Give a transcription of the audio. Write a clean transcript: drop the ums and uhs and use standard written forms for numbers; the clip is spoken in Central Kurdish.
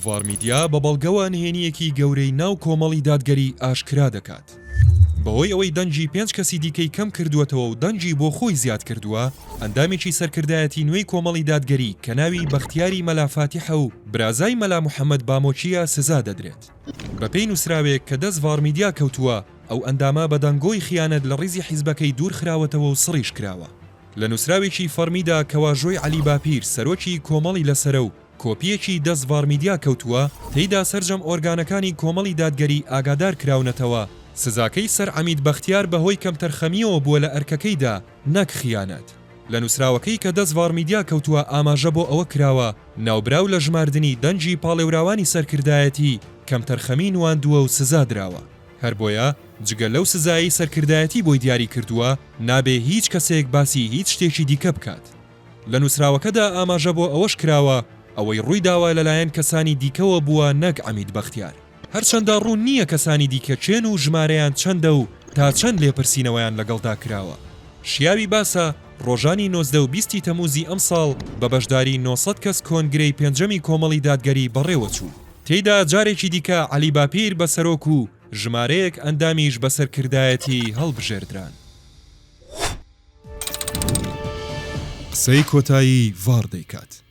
ڤار میدیا بە بەڵگەوە نهێنییەکی گەورەی ناو کۆمەڵی دادگەری ئاشکرا دەکات. بەهۆی ئەوەی دەنگی پێنج کەسی دیکەی کەم کردووەتەوە و دەنگی بۆ خۆی زیاد کردووە، ئەندامێکی سەرکردایەتی نوێی کۆمەڵی دادگەری کە ناوی بەختیاری مەلا فاتیحە و برازای مەلا محەمەد بامۆکییە سزا دەدرێت. بەپێی نووسراوێک کە دەست ڤار میدیا کەوتووە، ئەو ئەندامە بە دەنگۆی خیانەت لە ڕیزی حیزبەکەی دوور خراوەتەوە و سڕیش کراوە. لە نووسراوێکی فەڕمیدا کە واژۆی عەلی باپیر سەرۆکی کۆمەڵی لەسەرە و کۆپییەکی دەست ڤار میدیا کەوتووە، تێیدا سەرجەم ئۆرگانەکانی کۆمەڵی دادگەری ئاگادار کراونەتەوە، سزاکەی سەر عەمید بەختیار بەهۆی کەمتەرخەمییەوە بووە لە ئەرکەکەیدا نەک خیانەت. لە نووسراوەکەی کە دەست ڤار میدیا کەوتووە ئاماژە بۆ ئەوە کراوە، ناوبراو لە ژماردنی دەنگی پاڵێوراوانی سەرکردایەتی کەمتەرخەمی نواندووە و سزا دراوە. هەر بۆیە جگە لەو سزایەی سەرکردایەتی بۆی دیاری کردووە، نابێ هیچ کەسێک باسی هیچ شتێکی دیکە بکات. لە نووسراوەکەدا ئاماژە بۆ ئەوەش کراوە، ئەوەی ڕوویداوە لەلایەن کەسانی دیکەوە بووە نەک عەمید بەختیار. هەرچەندە ڕوون نییە کەسانی دیکە کێن و ژمارەیان چەندە و تا چەند لێپرسینەوەیان لەگەڵدا کراوە. شیاوی باسە، ڕۆژانی 19 و 20 ی تەمووزی ئەمساڵ بە بەشداری 900 کەس کۆنگرەی پێنجەمی کۆمەڵی دادگەری بەڕێوەچوو. تێیدا جارێکی دیکە عەلی باپیر بە سەرۆک و ژمارەیەک ئەندامیش بە سەرکردایەتی هەڵبژێردران. قسەی کۆتایی ڤاڕ دەیکات.